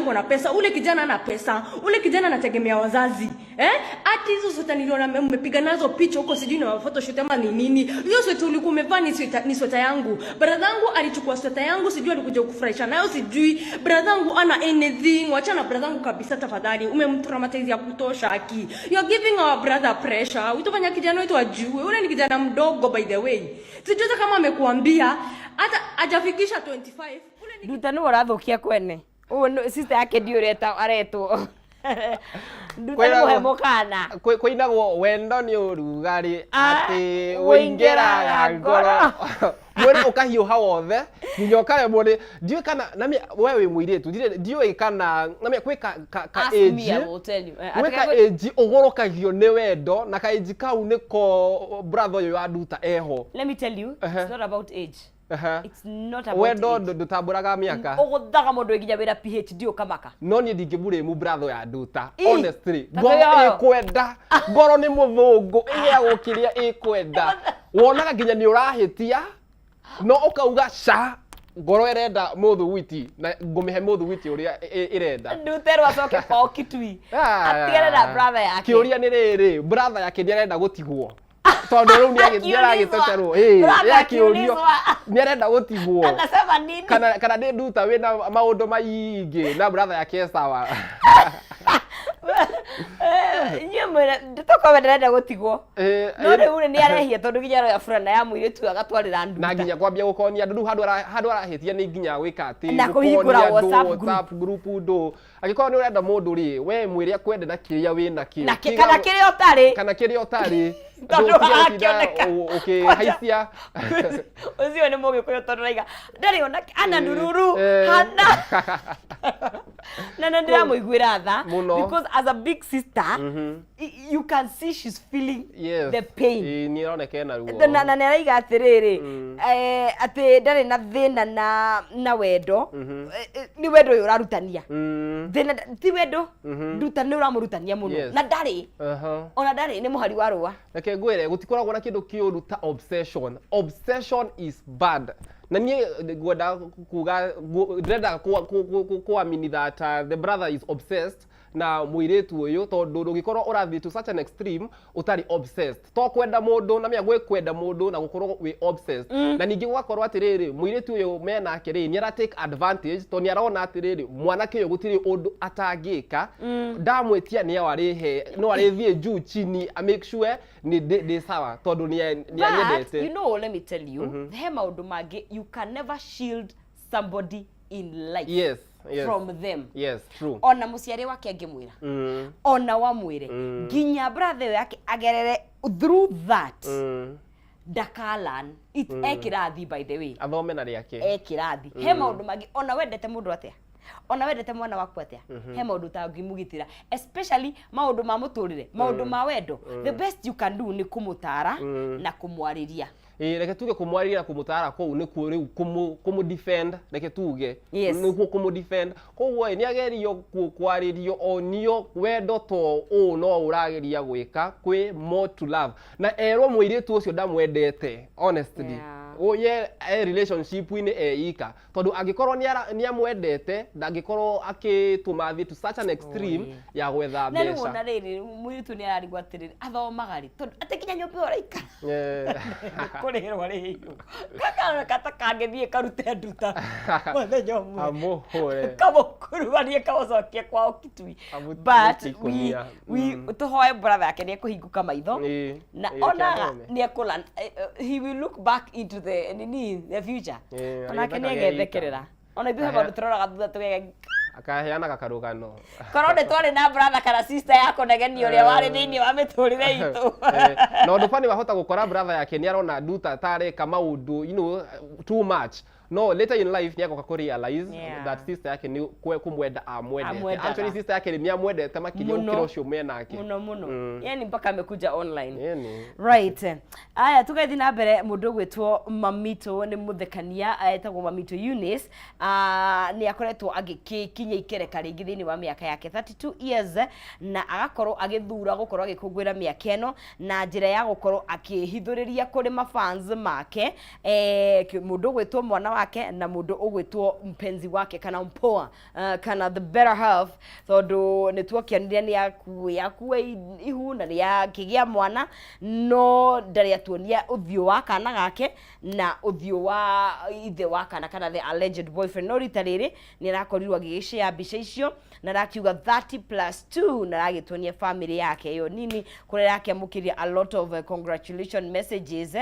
ako na pesa. Ule kijana ana pesa. Ule kijana anategemea wazazi. Eh? Hati hizo sweta niliona mmepiga nazo picha huko, sijui na photoshoot ama ni nini. Hiyo sweta ulikuwa umevaa ni sweta yangu. Brother yangu alichukua sweta yangu, sijui alikuja kufurahisha nayo, sijui. Brother yangu ana anything. Wacha na brother yangu kabisa tafadhali. Umemtraumatize ya kutosha, aki. You're giving our brother pressure. Utafanya kijana wetu ajue. Ule ni kijana mdogo, by the way. Sijui hata kama amekuambia, hata hajafikisha 25. Ule ni Nduta nĩwe ũrathũkia kwene ũũ sister yake ndiũ ũreta aretwo Nduta nĩ mũhe mũkana. Kũinagwo wendo nĩ ũrugarĩ Ah, atĩ ũingĩraga ũingĩraga ngoro, mwĩrĩ ũkahiũha wothe nginya ũkaremwo nĩ ndiũĩ kana na we wĩ mũirĩtu, ndiũĩ kana na kwĩ ka Ask me, I age will tell you. Eh, gwĩ ka age ũgũrũkagio nĩ wendo, na ka age kau nĩko brother ũyũ wa Nduta eho. Let me tell you, it's not about age. It's not about Wendo age. ndũtambũraga mĩaka. Ũgũthaga mũndũ wĩ nginya wĩra PhD ũkamaka. No niĩ ndingĩmũrĩmu brother ya Nduta. Ĩ, Honestly, ta ngoro kwĩyoyo. ĩkwenda, ngoro nĩ mũthũngũ, ĩheagwo kĩrĩa ĩkwenda. Wonaga nginya nĩ ũrahĩtia no ũkauga ca, ngoro ĩrenda mũthugwiti na ngũmĩhe mũthugwiti ũrĩa ĩrenda. Nduterwo acoke kwao Kitui. Ah. Atigane na brother yake. Kĩũria nĩ rĩrĩ, brother yake nĩ arenda gũtigwo? Tondũ rĩu nĩ aragĩteterwo. Ĩ, Brother nĩ akĩũrio akiulizwa. nĩ arenda gũtigwo. Anasema nini? Kana nĩ Nduta wĩna maũndũ maingĩ na brother yake sawa. Inyuĩ mwĩre ndĩtokorwo ndarenda gũtigwo. No rĩu rĩ, nĩ arehia tondũ nginya aroya burana ya mũirĩtu agatwarĩra Nduta. Na nginya kwambia gũkonia andũ rĩu handũ arahĩtia nĩ nginya gwĩka atĩ Na gũkonia kũhingũra andũ WhatsApp group. WhatsApp group ndũ angĩkorwo nĩ ũrenda mũndũ rĩ, we mwĩre akwende na kĩrĩa wĩ nakĩo. Na kana kĩrĩa ũtarĩ. Kana kĩrĩa ũtarĩ. Tondũ Ndũtige gũtinda hakĩoneka. ũkĩhaicia. Ũcio nĩ mũgĩkũyũ tondũ raiga ndarĩ ona ana nururu hana na ndĩramũiguĩra tha Mũno. because as a big sister, you can see she's feeling the pain. Ĩĩ, nĩ ĩroneka ena ruo. Na nĩ araiga atĩrĩrĩ, atĩ ndarĩ na thĩna na wendo. Nĩ wendo ũyũ ũrarutania. Thĩna ti wendo, Nduta nĩ ũramũrutania mũno. Na ndarĩ ona ndarĩ nĩ mũhari wa rũa. Reke ngwĩre, gũtikoragwo na kĩndũ kĩũru ta obsession. Obsession is bad, na niĩ ngwenda kuga ndĩrenda kuamini that the brother is obsessed na mũirĩtu ũyũ, tondũ ndũngĩkorwo ũrathiĩ to such an extreme ũtarĩ obsessed. To kwenda mũndũ na mĩa gwĩ kwenda mũndũ na gũkorwo wĩ obsessed. Na ningĩ gũgakorwo atĩrĩrĩ, mũirĩtu ũyũ menake rĩ, nĩ ara take advantage tondũ nĩ arona atĩrĩrĩ, mwanake ũyũ gũtirĩ ũndũ atangĩka, ndamwĩtia nĩ arĩhe, no arĩthiĩ juu chini a make sure nĩ ndĩ sawa tondũ nĩ But anyendete. you know, let me tell you, he maũndũ mangĩ you can never shield somebody in life from them. Yes, true. Ona mũciari wake angĩmwĩra, ona wamwĩre nginya brother ĩyo yake agerere through that, ndakalan it e kĩrathi, by the way. Athome na rĩake. E kĩrathi. He maũndũ mangĩ, ona wendete mũndũ atĩa, ona wendete mwana waku atĩa, he maũndũ ũtangĩmũgitĩra, especially maũndũ ma mũtũrĩre, maũndũ ma wendo. The best you can do nĩ kũmũtara na kũmwarĩria. Ĩĩ, reke tuge kũmwarĩria na kũmũtara kũu nĩkuo rĩu kũmũ defend, reke tuge nĩkuo kũmũ defend. Koguo ĩ, nĩ agerio kwarĩrio, onio wendo to ũũ no ũrageria gwĩka, kwĩ more to love, na erwo mũirĩtu ũcio ndamwendete honestly. Ye e relationship-inĩ eika, tondũ angĩkorwo nĩ amwendete, ndangĩkorwo akĩtũma athiĩ to such an extreme ya gwetha Na rĩu mbeca. ona rĩrĩ, mũirĩtu nĩ ararigwo atĩrĩrĩ, athomaga rĩ, tondũ atĩ nginya nyũmba ĩyo ũraikara kũrĩhĩrwo arĩhĩirwo kaka ta kangĩthiĩ karute Nduta mũthenya ũmwe Amũhũre. Kamũkuruanie kamũcokie kwao Kitui. But we ikũnia. we tũhoe brother yake nĩ ekũhingũka maitho na Ĩĩ, onaga kĩathome. nĩ ekũla he will look back into the nini, the future. Onake nĩ agĩthekaga egethekerera. Ona ithuĩ he maũndũ tũroraga thutha tũgege. Akaheanaga karũgano. Korwo nĩ twarĩ na brother kana sister ya kũnegenia ũrĩa warĩ thĩinĩ wa mĩtũrĩre itũ. Eh, na ũndũ bani wahota gũkora brother yake nĩ arona Nduta tareka maũndũ too much, no later in life nĩ agoka kũ realize that sister yake nĩ kũmwenda amwendete. Amwendaga. Actually, sister yake nĩ amwendete makĩria Mũno. gũkĩra ũcio menake. Mũno mũno. Yani mpaka amekuja online. Ĩni. Right, aya tũgathiĩ na mbere. Mũndũ ũgwĩtwo Mamito nĩ mũthekania, etagwo Mamito Eunice. Ah, nĩ akoretwo agĩkinya ikereka rĩngĩ thĩinĩ wa mĩaka yake 32 years, na agakorwo agĩthura gũkorwo agĩkũngũĩra mĩaka ĩno na njĩra ya gũkorwo akĩhithũrĩria kũrĩ mafans make. Mũndũ ũgwĩtwo mwana wa wake na mũndũ ũgwĩtwo mpenzi wake kana mpoa, kana the better half, tondũ nĩ tuokĩonire nĩ akue ihu na nĩ akĩgĩa mwana, no ndarĩ atuonia ũthiũ wa kana gake na ũthiũ wa ithe wa kana kana the alleged boyfriend. No rita rĩrĩ nĩ arakorirwo agĩgĩshare mbica icio na arakiuga 30 plus 2, na aragĩtuonia family yake ĩyo nini kũrĩa arakĩamũkĩria a lot of congratulation messages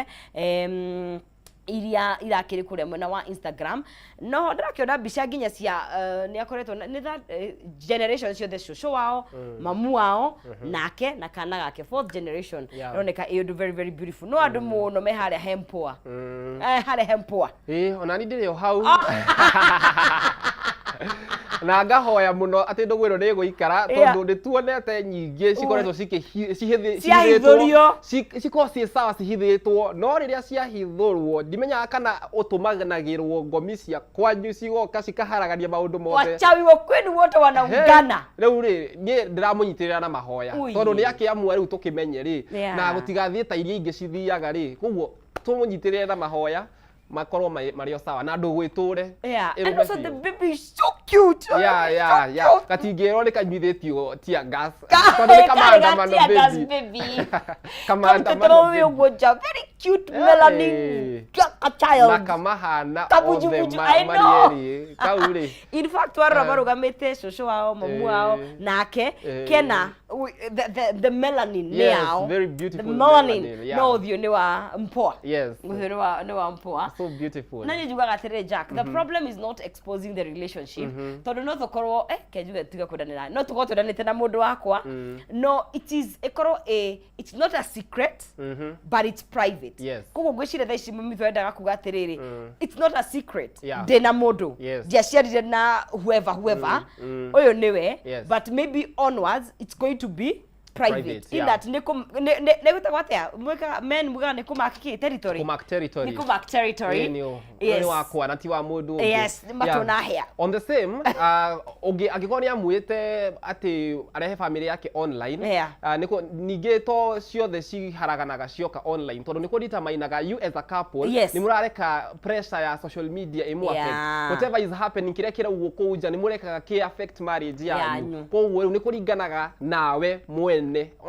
iria irakĩrĩ kũrĩa mwena wa Instagram. No ndĩrakĩona mbica nginya cia nĩ akoretwo nĩ that generation ciothe, cũcũ wao, mamu wao, nake na kana gake, fourth generation. Ĩroneka ĩ ũndũ very very beautiful, no andũ mũno me harĩa hempoa, harĩa hempoa. Ĩĩ, ona ni ndĩrĩ o hau na ngahoya mũno atĩ ndũgũ ĩno nĩ ĩgũikara, tondũ nĩ tuonete nyingĩ cikoretwo Ciahithũrio. Cikorwo ciĩ sawa cihithĩtwo, no rĩrĩa ciahithũrwo ndimenyaga kana ũtũmanagĩrwo ngomi cia kwanyu cigoka cikaharagania maũndũ mothe. Wachawi wa kwenu wote wanaungana. Rĩu rĩ, niĩ ndĩramũnyitĩrĩra na mahoya, tondũ nĩ akĩamua rĩu tũkĩmenye rĩ, na gũtigathiĩ ta iria ingĩ cithiaga rĩ. Koguo tũmũnyitĩrĩre na mahoya makorwo marĩ o sawa na ndũgũ ĩtũre. And ĩrũme also the biũ. Baby is so cute. Yeah. Gatingĩrwo nĩ kanyuithĩtio tear gas, tondũ nĩ kamaandamano baby. Baby. Kamaandamano baby. Ũguo nja, very cute melanin Na child. kamahana othe. Kabujubuju, I marĩ know. erĩ kau rĩ. In fact, warora marũgamĩte cũcũ wao, mamu wao, nake kena the melanin nĩ yao. Very beautiful The melanin, melanin, yeah. no ũthiũ nĩ wa mpoa. Ũthiũ nĩ wa mpoa. So beautiful. Na niĩ njugaga atĩrĩrĩ, Jack, the problem is not exposing the relationship, tondũ no tũkorwo kenjuge tiga kwendanĩra, no tũkorwo twendanĩte na mũndũ wakwa, no it is ĩkorwo it's not a secret, but it's private. Koguo ngwĩciria thaa ici mami twendaga kuga atĩrĩrĩ, it's not a secret ndĩna mũndũ, ndiaciarire na whoever whoever, ũyũ nĩwe, but maybe onwards it's going to be private, Private, in that nĩ gwĩtagwo atĩa, mwĩkaga men mugaga nĩ kũmark kĩ territory. Kũmark territory. Nĩ kũmark territory. Ĩĩ, nĩ wakwa na ti wa mũndũ ũngĩ. Yes, nĩ matũnahĩa. On the same, ũngĩ angĩkorwo nĩ amuĩte atĩ arehe family yake online, ningĩ to ciothe ciharaganaga cioka online, tondũ nĩ kũdeterminaga you as a couple nĩ mũrareka pressure ya social media ĩmũ affect. Whatever is happening, kĩrĩa kĩraugwo kũu nja, nĩ mũrekaga kĩ affect marriage yanyu. Yanyu. Koguo rĩu nĩ kũringanaga nawe mwene,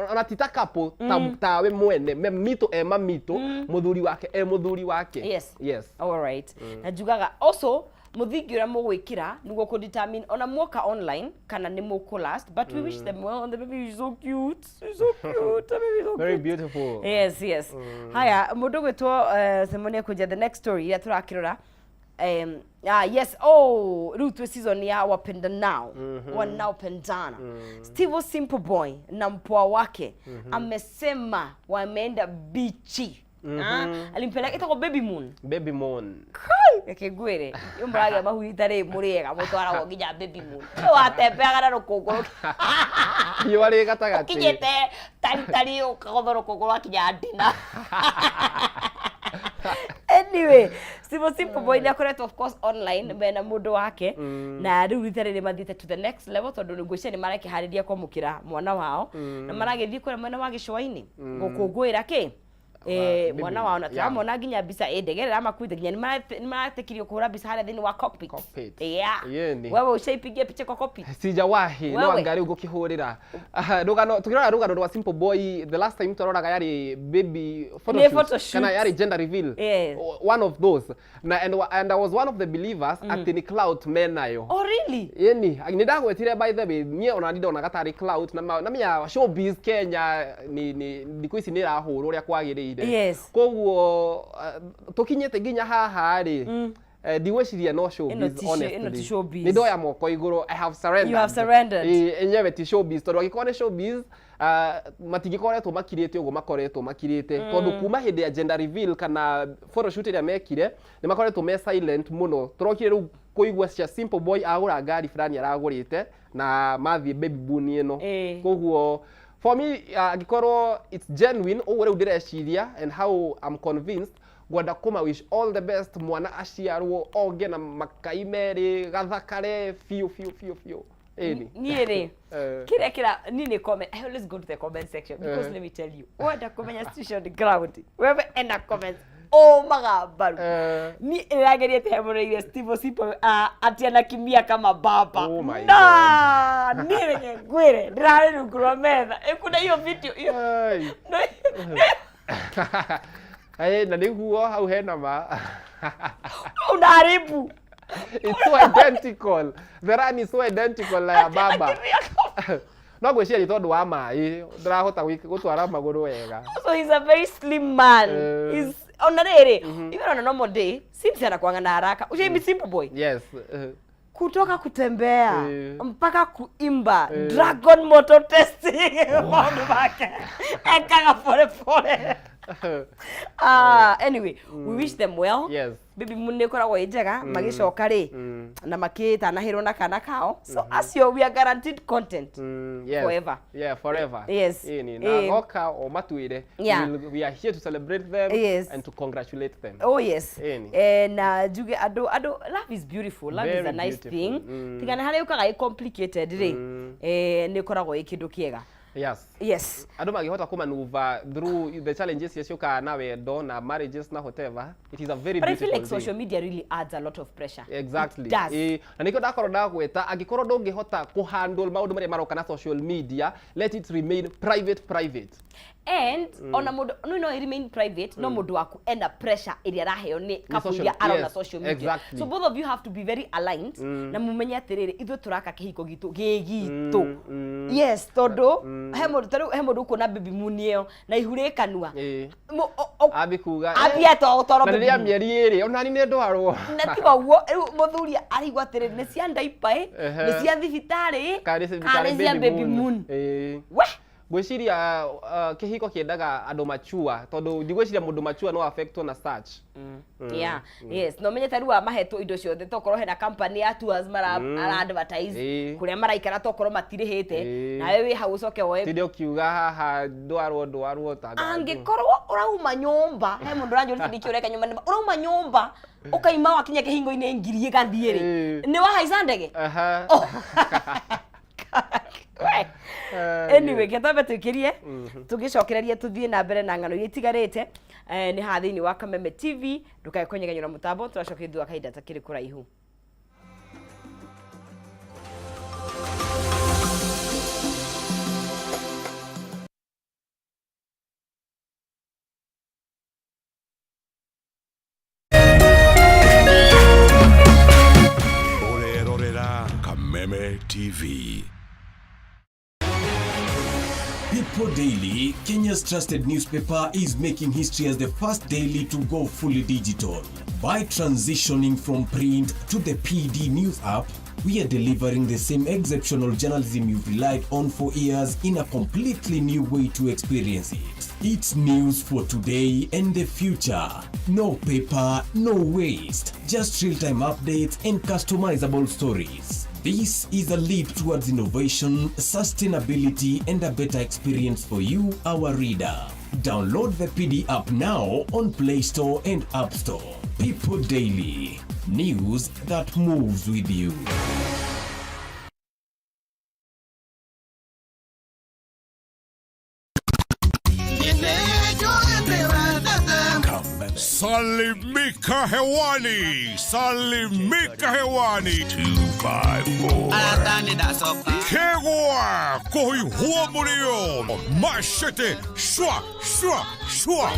ona ti ta couple, tawe mwene, mitũ e mamitũ, mũthuri wake e mũthuri wake. Yes. All right. Na njugaga also mũthingi ũrĩa mũgwĩkĩra nĩguo kũ determine ona muoka online kana nĩ mũkũ last, but we wish them well, and the baby is so cute. He's so cute. The baby is so Very cute. beautiful. Yes. Haya, mũndũ gwĩtwo Simon Ekuja, the next story iria tũrakĩrora, yes, oh, rĩu twĩ season ya wapendanao, wanaopendana. Steve Simple Boy na mpoa wake amesema wameenda bichi. Ah, alimpeleka itagwo baby moon. Baby moon. Reke ngwĩre, iyo mũragĩa mahu rita rĩrĩ mũrĩega mũtwaragwo nginya baby moon. Ũyũ watembeaga na rũkũngũ Riũa rĩ gatagatĩ. Ũkinyĩte taritari ũkagotha rũkũngũ rwakinya ndina. Anyway, Steve Simple Boy nĩ akoretwo of course online mena mũndũ wake, na rĩu rita rĩrĩ mathiĩte to the next level, tondũ ngwĩciria nĩ marekĩharĩria kwamũkĩra mwana wao, na maragĩthiĩ kũrĩa mwena wa gĩcũa-inĩ gũkũngũĩra kĩ Baby mwana wao, na tũramona nginya mbica ĩ ndege ĩrĩa ĩramakuĩte, nginya nĩ maretĩkirio kũhũra mbica harĩa thĩinĩ wa cockpit. Cockpit. Yeah. Yeni. Wewe ushaipigia picha kwa cockpit? Sijawahi, no Wewe? anga rĩu ngũkĩhũrĩra. Ah, rũgano tukĩrora rũgano rwa Simple Boy, the last time twaroraga yarĩ baby Nĩ photoshoot. kana yarĩ gender reveal. One of those, na and I was one of the believers atĩ nĩ clout menayo. Oh, really? Ĩni nĩ ndagwetire, by the way, niĩ ona ndonaga tarĩ clout na na menya showbiz Kenya nĩ thikũ ici nĩ ĩrahũrwo ũrĩa kwagĩrĩire. Koguo tũkinyĩte nginya haha rĩ, ndigwĩciria no showbiz, Ĩno ti honestly. showbiz. Nĩ ndoya moko igũrũ, I have surrendered. You have surrendered. Ĩ, enyewe ti showbiz, tondũ angĩkorwo nĩ showbiz, matingĩkoretwo makirĩte ũguo makoretwo makirĩte, tondũ kuma hĩndĩ ya gender reveal kana photoshoot ĩrĩa mekire, nĩ makoretwo me silent mũno. Tũrokire rĩu kũigua cia Simple Boy agũra ngari fulani aragũrĩte na mathiĩ baby boon ĩno. Koguo for me, angĩkorwo it's genuine ũguo rĩu ndĩreciria and how I'm convinced, ngwenda kũma wish all the best, mwana aciarwo onge na makai merĩ, gathakare biũ biũ biũ biũ. Ĩni. Niĩ rĩ, kĩrĩa kĩra niĩ nĩ comment. I always go to the comment section because let me tell you, wenda kũmenya situation on the ground, wewe enda comments. Ũmaga mbaru. Eh. Ni ĩrageria tehemoreire Steve Osipo, ah, ati anakimbia kama baba. Oh my. Na niĩ reke ngwĩre, ndĩrarĩ rungu rwa metha. Ĩ, kuna hiyo video hiyo. Ai. No, Eh, na nĩguo hau hena ma. Unaharibu. It's so identical. The run is so identical na ya baba. Anakimbia kama. No ngwĩciria nĩ tondũ wa maĩ ndĩrahota gũtwara magũrũ wega. So he's a very slim man. Eh. He's ona rĩrĩ, even on a normal day, Sims anakuanga na haraka. Ushai mm. Simple boy. Yes. Kutoka kutembea Eh. mpaka kuimba, Eh. dragon motor testing, maũndũ make ekaga pole pole. Ah, anyway, we wish them well. Yes. Baby Moon nĩ ĩkoragwo ĩ njega magĩcoka rĩ na makĩtanahĩrwo na kana kao, so acio we are guaranteed content. Yes. Forever. Yeah, forever. Yes. Ĩni, na Eh. goka o matuire. Yeah. We are here to celebrate them Yes. and to congratulate them. Oh yes. Ĩni. Eh, na njuge andũ love is beautiful, love is Very a nice beautiful. thing. Tigana harĩa ũkaga ĩ complicated rĩ, eh, nĩ ĩkoragwo ĩ kĩndũ kĩega. Yes. Yes. Andå mangĩhota kũmanuva through the challenges iria ciũkaga na wendo na marriages na whatever, it is a very But I feel beautiful like thing. social media really adds a lot of pressure. Exactly. It does. Ĩĩ, na nĩkĩo ndakorwo ndagweta angĩkorwo ndũngĩhota kũhandle maũndũ marĩa maroka na social media, let it remain private, private. And ona mundu no remain private, no mundu waku ena pressure ĩrĩa araheo nĩ kabu social- iria arona yes, social media. Exactly. So both of you have to be very aligned na mumenye atĩrĩrĩ, ithuĩ tũraka kĩhiko gitũ gĩ gitũ. Yes, tondũ he mũndũ tarĩu, he mũndũ ũkuona baby moon ĩyo na ihu rĩ kanua. Ĩĩ. Ambi Ambi kuga ambia toro na baby rĩrĩa moon. mĩeri ĩrĩ onani nĩ ndwarwo. Na tiga ũguo rĩu mũthuri arigwo atĩrĩrĩ, nĩ cia ndaipa ĩ, Ehe. nĩ cia thibitarĩ ĩ, kana nĩ kana nĩ cia baby moon. Ĩĩ. We. Ngwĩciria kĩhiko kĩendaga andũ machua, tondũ ndigwĩciria mũndũ machua no affectwo na such. Yeah, yes, no menye tarĩu amahetwo indo ciothe, tokorwo hena company ya tours mara ara advertise kũrĩa maraikara, tokorwo matirĩhĩte, nawe wĩ hau ũcoke woe. Tinde ũkiuga haha ndwarwo ndwarwo ta Angĩkorwo ũrauma nyũmba, he mũndũ ũranjũria nĩkĩ ũreka nyũmba, ũrauma nyũmba ũkaima wakinya kĩhingo-inĩ ngiri ĩgathiĩ rĩ, nĩ wahaica ndege. Aha. Oh. We. Eh, Anyway, ketwambe twĩkĩrie tũgĩcokererie tũthiĩ na mbere na ng'ano iria itigarĩte. Eh, nĩ haha thĩinĩ wa Kameme TV, ndũkae kũnyegenyũra mũtambo, tũracokia thutha wa kahinda takĩrĩ kũraihu. Ũrerorera Kameme TV. People Daily, Kenya's trusted newspaper, is making history as the first daily to go fully digital. By transitioning from print to the PD News app, we are delivering the same exceptional journalism you've relied on for years in a completely new way to experience it. It's news for today and the future. No paper, no waste. Just real-time updates and customizable stories. This is a leap towards innovation, sustainability, and a better experience for you, our reader. Download the PD app now on Play Store and App Store. People Daily, news that moves with you. Salimika hewani, salimika hewani. 254. Kegwa kohi huo machete shwa shwa shwa.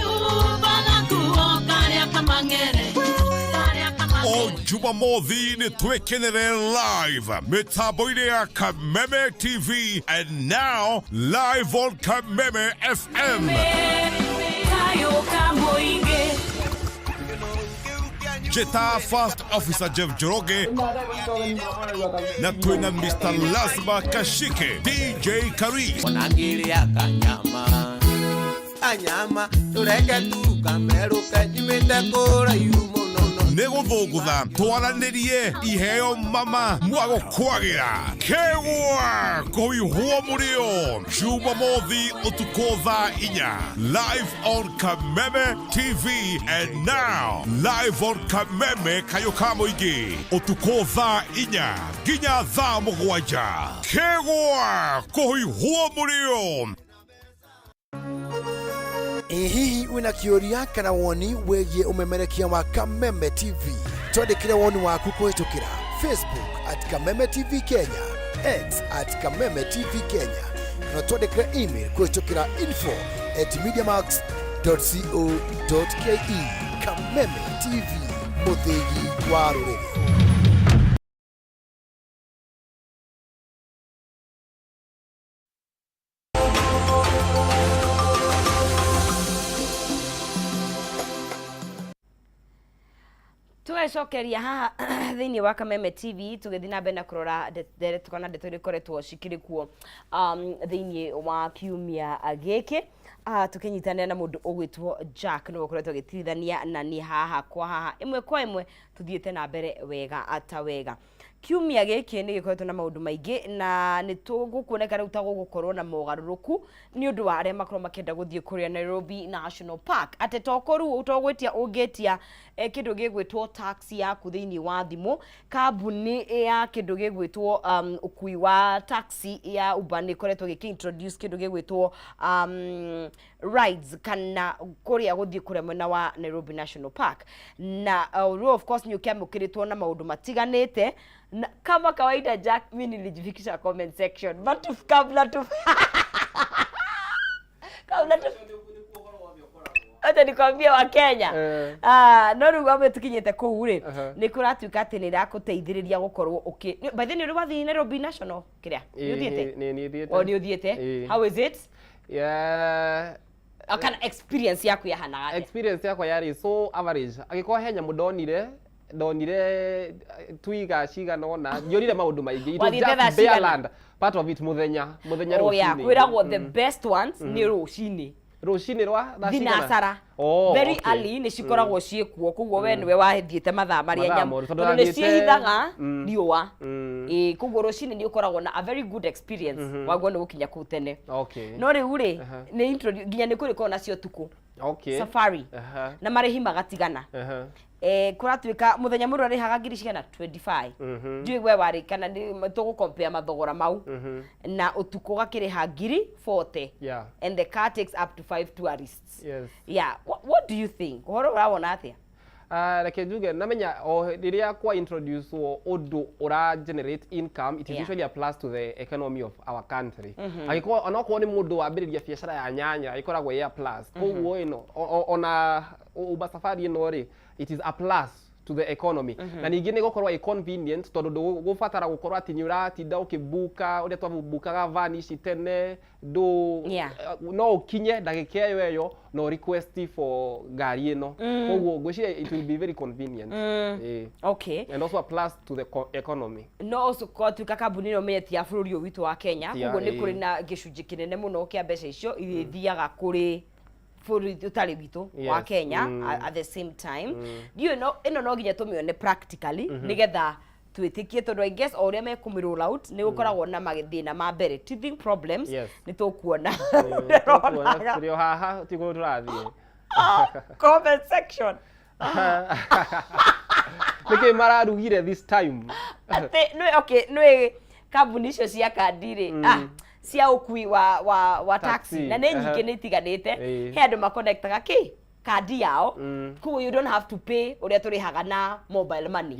O Jumamothi nĩ twĩkenere live mĩtambo-inĩ ya Kameme TV and now live on Kameme FM. Jeta First Officer Jeff Njoroge na twina Mr. Lazma Kashike, DJ Karis, Onangĩrĩa kanyama kanyama tũreke tu kamerũke nyumĩte kũraihu mũno no. Nĩ gũthũngũtha twaranĩrie iheo mama mwagũkwagĩra kegwa kũihwo mũrĩo Jumamothi ũtukũ thaa 4 live on Kameme TV and now live on Kameme kayũ ka mũingĩ ũtukũ thaa 4 nginya thaa 7 kegwa kũihwo mũrĩo. Ĩ hihi wĩna kĩũria kana woni wĩgiĩ ũmemerekia wa Kameme TV? Twandĩkĩre woni waku kũhĩtũkĩra Facebook at Kameme TV Kenya, X at Kameme TV Kenya, kana twandĩkĩre email kũhĩtũkĩra info at mediamax.co.ke. Kameme TV, mũthĩgi wa rũrĩrĩ. Tũgecokeria haha thĩinĩ wa Kameme TV tũgĩthiĩ na mbere na kũrora ndeto kana ndeto iria ikoretwo cikĩrĩ kuo thĩinĩ wa kiumia gĩkĩ. Tũkĩnyitanĩra na mũndũ ũgwĩtwo Jack nĩwe ũkoretwo agĩtirithania na niĩ haha kwa haha ĩmwe kwa ĩmwe, tũthiĩte na mbere wega ta wega. Kiumia gĩkĩ nĩ gĩkoretwo na maũndũ maingĩ na nĩ tũgũkuoneka rĩu ta gũgũkorwo na mogarũrũku nĩ ũndũ wa arĩa makorwo makĩenda gũthiĩ kũrĩa Nairobi National Park. Atĩ to kũru to gwĩtia ũngĩtia kĩndũ gĩgwĩtwo taxi yaku thĩinĩ wa thimũ, kambuni ya kĩndũ gĩgwĩtwo ũkui wa taxi ya Uber nĩ ĩkoretwo ĩgĩkĩ introduce kĩndũ gĩgwĩtwo rides kana kũrĩa gũthiĩ kũrĩa mwena wa Nairobi National Park na rĩu of course nĩ ũkĩamũkĩrĩtwo na maũndũ matiganĩte na kama kawaida Jack, mi nilijifikisha comment section but kabla tu acha nikwambie wa Kenya. Ah, no rĩu amwe tukinyĩte kũu rĩ, nĩ kũratuĩka atĩ nĩ ĩrakũteithĩrĩria gũkorwo ũkĩ by the way, nĩ ũrĩ wathiĩ Nairobi National kĩrĩa nĩ ũthiĩte? Nĩ thiĩte. O nĩ ũthiĩte? Ĩĩ. How is it? Yeah. O kana experience yaku yahanaga atĩa? Experience yakwa yarĩ so average. Angĩkorwo he nyamũ ndonire twiga cigana ũna, ndionire maũndũ maingĩ. It was Wathiĩte just thaa bare cigana? land. Part of it mũthenya Oh yeah, rũcinĩ. kwĩragwo the best ones nĩ rũcinĩ. Rũcinĩ rwa thaa cigana? Thinacara. Oh, Very okay. early nĩ cikoragwo ciĩkuo, koguo we nĩwe wathiĩte mathaa marĩa Mathaa nyamũ moru, tondũ tondũ nĩ ciĩhithaga riũa. Ĩĩ, koguo rũcinĩ nĩ ũkoragwo na a very good experience waguo nĩ gũkinya kũu tene. No rĩu rĩ, nĩ nginya nĩ kũrĩ korwo nacio ũtukũ. Safari. Na marĩhi magatigana. Kũratuĩka mũthenya mũndũ arĩhaga ngiri cigana 25. Ndiũĩ we warĩ kana nĩ tũgũ compare mathogora mau. Na ũtukũ ũgakĩrĩha ngiri 40. And the car takes up to 5 tourists. Yeah, what do you think? Ũhoro ũrawona atĩa? Reke njuge namenya o rĩrĩa kwa introduce ũndũ ũra generate income, it is usually a plus to the economy of our country. Angĩkorwo onokorwo nĩ mũndũ wambĩrĩria biacara ya nyanya, ĩkoragwo ĩ a plus. Koguo ĩno ona Uber Safari ĩno rĩ, it is a plus to the economy. Na ningĩ nĩ gũkorwo ĩ convenient tondũ ndũgũbatara gũkorwo atĩ nĩ ũratinda ũkĩbuka ũrĩa twabukaga van ici tene ndũ no ũkinye ndagĩka ĩyo ĩyo no request for ngari ĩno. Koguo ngwĩciria it will be very convenient. Ĩĩ. And also a plus to the economy. No ũtuĩka kambuni ĩno menye ti ya bũrũri ũyũ witũ wa Kenya, Ti ya- koguo nĩ kũrĩ na gĩcunjĩ kĩnene mũno kĩa mbeca icio irĩthiaga kũrĩ bũrũri ũtarĩ witũ wa Kenya. At the same time, ndiũĩ no ĩno no nginya tũmĩone practically nĩgetha twĩtĩkie, tondũ I guess o ũrĩa mekũmĩ roll out nĩ gũkoragwo na mathĩna ma mbere, teething problems. Nĩ tũkuona. Tũkuona, tũrĩ o haha, tiguo tũrathiĩ. Comment section. Nĩkĩ mararugire this time? Atĩ nĩ okay, nĩ kambuni icio cia kandi rĩ, cia ũkui wa taxi, Taxi, na nĩ nyingĩ, nĩ itiganĩte. He andũ makonektaga kĩ kandi yao, koguo you don't have to pay ũrĩa tũrĩhaga na mobile money.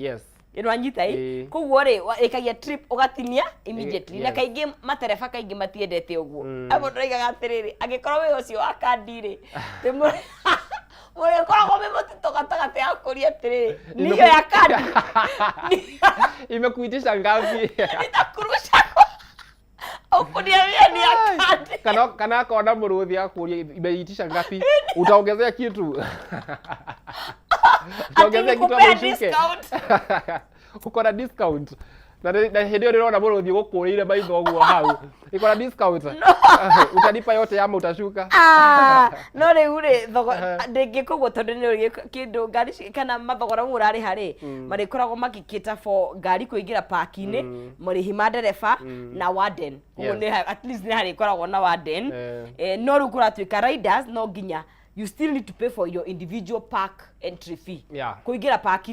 Ĩno anyita ĩ. Koguo rĩ, ĩkagia trip ũgatinia immediately. Na kaingĩ matereba kaingĩ matiendete ũguo. Amwe ndĩroigaga atĩrĩrĩ, angĩkorwo wĩ ũcio wa kandi rĩ, mũrĩkoragwo wĩ mũtitũ gatagatĩ ya kũria atĩrĩrĩ, niyo ya kandi. Imekuitisha ngapi? Nitakurusha ukuniambia ni ya kandi. Kana akona mũrũthi akũria imeitisha ngapi, utaongezea kitu, utaongezea kitu nikupea ama ushuke? Discount. Uko na discount? Na hĩndĩ ĩyo ndĩrona mũrũthi ũgũkũrĩire maitho ũguo hau, iko na discount, utanipa yote ama utashuka? Ah, no rĩu rĩ, thogo ndĩngĩ koguo tondũ nĩ kĩndũ ngari kana mathogora mau ũrarĩha rĩ, marĩkoragwo magĩkĩta for ngari kũingĩra park-inĩ, marĩhi ma ndereba na warden. Koguo at least nĩ harĩkoragwo na warden. No rĩu kũratuĩka riders no nginya you still need to pay for your individual park entry fee. Kũingĩra park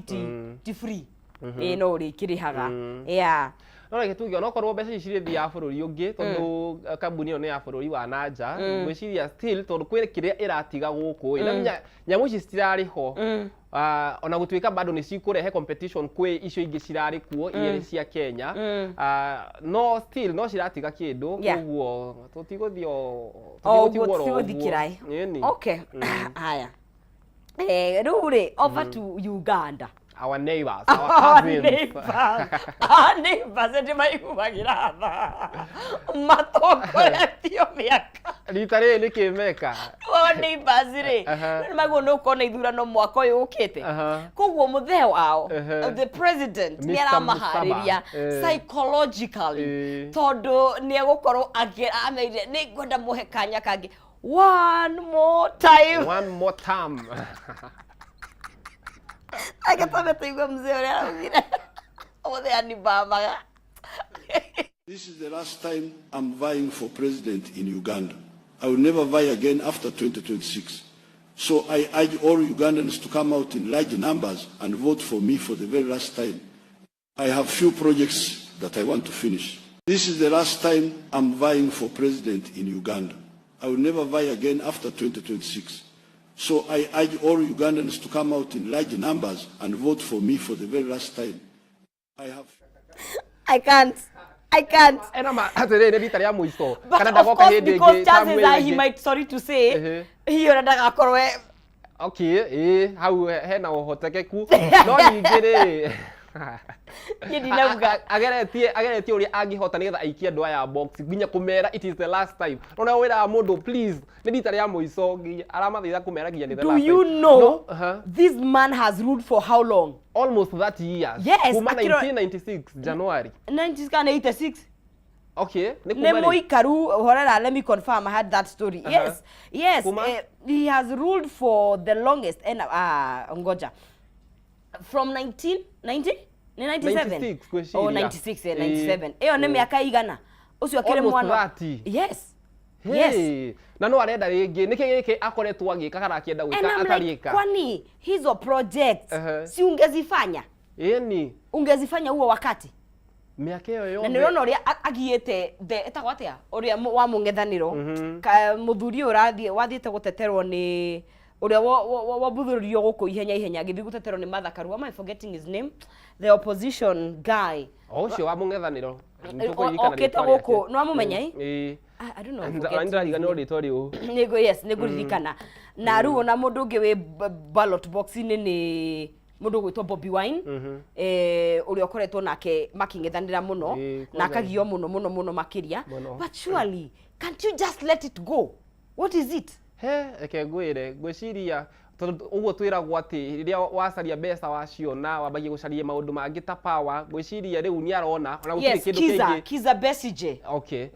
ti free. Ĩĩ, no ũrĩkĩrĩhaga, yeah. No reke tuge onokorwo mbeca ici cirĩthiaga bũrũri ũngĩ, tondũ kambuni ĩyo nĩ ya bũrũri wa nanja, ngwĩciria still tondũ kwĩ kĩrĩa ĩratiga gũkũ ĩ, na menya nyamũ ici citirarĩ ho. Ah, ona gũtuĩka bado nĩ cikũrehe competition kwĩ icio ingĩ cirarĩ kuo igĩrĩ cia Kenya. Ah, no still no ciratiga kĩndũ. Koguo tũtigũthiĩ o O tũtigũtigwo ũguo oro ũguo. tũtigũthikĩra ĩ. Ĩni. Okay, haya. Rĩu rĩ, over to Uganda. Our neighbors, our Our cousins. neighbors, our neighbors nĩ maiguagĩra tha matongoretio mĩaka. Rita rĩrĩ nĩ kĩmeka. Our neighbors rĩ, nĩ maguo nĩ ũkona ithurano mwaka ũyũ ũkĩte. Koguo mũthee wao, the president, nĩ Mr. aramaharĩria Musaba. Psychologically, tondũ nĩ egũkorwo ameire nĩ ngwenda mũhe kanya kangĩ, one more time. One more time. Reke twambe tũigue mzee ũrĩa araugire ũmũthĩ anibamaga. This is the last time I'm vying for president in Uganda. I will never vie again after 2026. So I urge all Ugandans to come out in large numbers and vote for me for the very last time. I have few projects that I want to finish. This is the last time I'm vying for president in Uganda. I will never vie again after 2026. So I urge all Ugandans to come out in large numbers and vote for me for the very last time. I have I can't. I can't. Ena ma atĩrĩrĩ, nĩ rita rĩa mũico But kana of ndagoka course, hĩndĩ because ĩngĩ chances term ĩyo are he ĩngĩ. might, sorry to say, hihi ona ndagakorwo Okay, ĩĩ, hau hena ũhotekeku, no ningĩ rĩ, Niĩ ndinauga. Ageretie ũrĩa angĩhota nĩgetha aikie andũ aya box, nginya kũmera it is the last time. Ona wĩraga mũndũ, "Please, nĩ rita rĩa mũico," nginya aramathaitha kũmera nginya nĩ the Do last you time. know No, uh-huh. this man has ruled for how long? Almost 30 years. Yes, Kuma 1996 January. 90 kana 86. Okay, nĩ Nĩ kuma rĩ? mũikaru. Horera, let me confirm. I had that story. Yes. Kuma? He has ruled for the longest and ngoja, from 1990, nĩ 97? 96 ngwĩciria. Oh, 96, 97. Ĩyo nĩ mĩaka igana ũcio akĩrĩ Almost mwana. 30. Yes. Yes. Hey, na no arenda rĩngĩ. Nĩkĩ gĩkĩ akoretwo agĩka kana akĩenda And gwĩka I'm like, atarĩka? kwani hizo projects si ungezifanya? Ĩni. Ungezifanya huo wakati. Mĩaka ĩyo Na yothe. nä ũrona ũrĩa agiĩte the ĩtagwo atĩa, ũrĩa wa mũng'ethanĩro, mũthuri ũyũ ũrathiĩ wathiĩte gũteterwo nĩ ũrĩa wabuthũririo gũkũ ihenya ihenya agĩthiĩ gũteterwo nĩ Martha Karua. Am I forgetting his name? The opposition guy. O ũcio wa mũng'ethanĩro. Okĩte gũkũ, nĩ wamũmenya ĩ? Ĩĩ. I don't know, I'm forgetting. Ndĩrariganĩrwo rĩtwa rĩu. Nĩngũ, yes, nĩngũririkana. Na rĩu ona mũndũ ũngĩ wĩ ballot box-inĩ nĩ mũndũ ũgwĩtwo Bobi Wine, ũrĩa ũkoretwo nake makĩng'ethanĩra mũno na kwanza akagio mũno mũno mũno makĩria. Mũno. But surely, can't you just let it go? What is it? He, reke ngwĩre, ngwĩciria tondũ ũguo twĩragwo atĩ rĩrĩa wacaria mbeca waciona wambagia gũcaria maũndũ mangĩ ta power. Ngwĩciria rĩu nĩ arona ona gũtirĩ kĩndũ Kiza kĩngĩ. Kiza Besigye.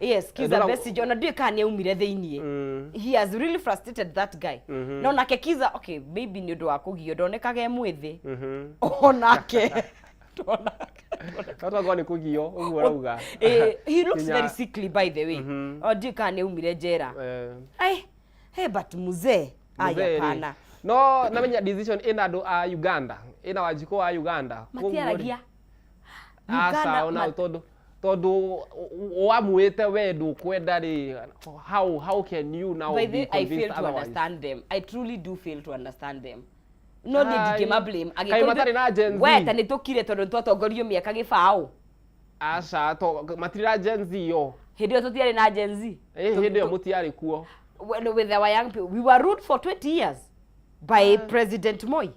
Yes, Kiza Besigye, ona ndiũĩ kana nĩ aumire thĩiniĩ. He has really frustrated that guy. No nake Kiza, okay, maybe nĩ ũndũ wa kũgio, ndonekaga e mwĩthĩ onake. No twakorwo nĩ kũgio ũguo ũrauga. He looks Nginya very sickly, by the way. O ndiũĩ kana nĩ aumire njera. Ai, hey, but mzee, ai, Mzee rĩ, hapana. No namenya decision ĩna andũ a Uganda, ĩna Wanjikũ wa Uganda. Koguo rĩ, Matiaragia. Aca, Uganda ona tondũ wamuĩte we ndũkwenda rĩ, how can you now By be the I fail convinced to otherwise? understand them. I truly do fail to understand them. No niĩ Ai. ndingĩma blame. Kaĩ matarĩ na Gen Z? We ta nĩ tũkire tondũ nĩ twatongoririo mĩaka gĩbaũ. Aca, to matirĩ na Gen Z yo. Hĩndĩ ĩyo tũtiarĩ na Gen Z. Hĩndĩ ĩyo mũtiarĩ kuo. With our young people, we were ruled for 20 years by President Moi.